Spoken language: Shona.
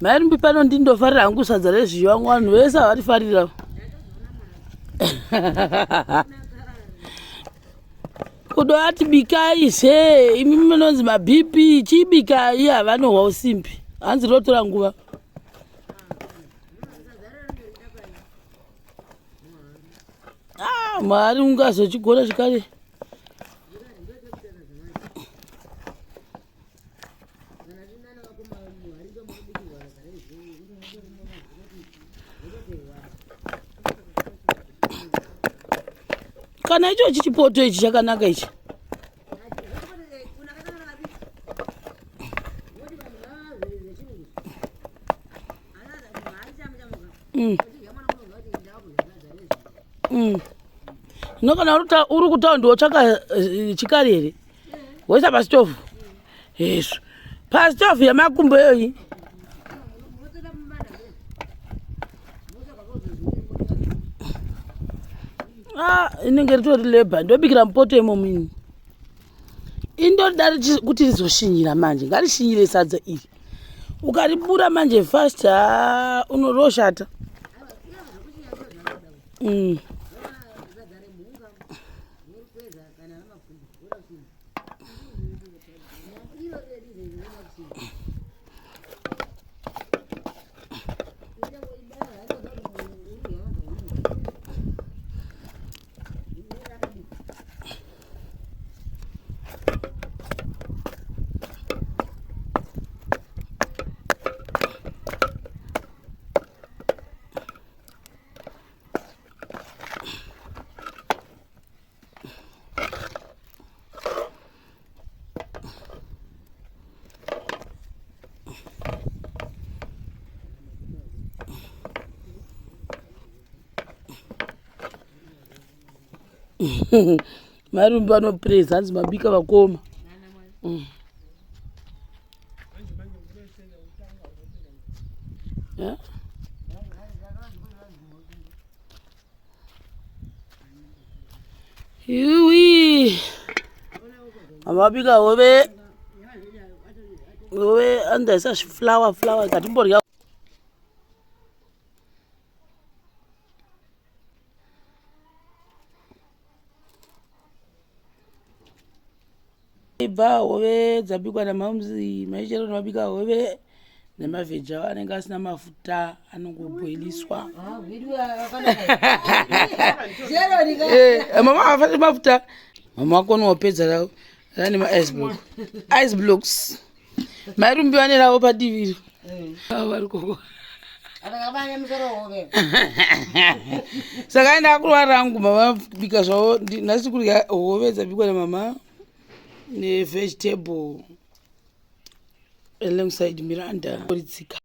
Mairumbi pano ndindofarira hangu sadza rezviyo vangu vanhu vese havarifarira. Kudo ati bikai zve imi munonzi mabp chibikai havanohwa usimbi hanzi rotora nguva. Ah, Mwari ungazochigona chikare. Kana icho chichipoto ichi chakanaka ichi. No kana uri kutaundi wotsvaka eh, chikari here woisa pasitofu hezvo pasitofu yemakumbo iyoyi ah, inenge ritori labor ndobikira mupoto imomo ini indodari kuti rizoshinyira manje ngarishinyire sadza iri ukaribura manje fast ha unoroshata mm. Marumbi vanopreza hanzi mabika vakoma. Yeah. Yuwi. Mabika hove. Hove andaisa flower flower katimborya. Ibva hove dzabikwa namamzi maichero mabika hove nemavheji avo anenge asina mafuta anongobhoiliswa. Eh, mama havafati mafuta. Mama wako unowapedza rane maice block. Ice blocks. Mairumbi vane ravo padivi iri. Avo vari koko. Saka aenda akurwara rangu mama bika zvavo nhasi kurya hove dzabikwa namama nevegetable alongside Miranda. Ritsika.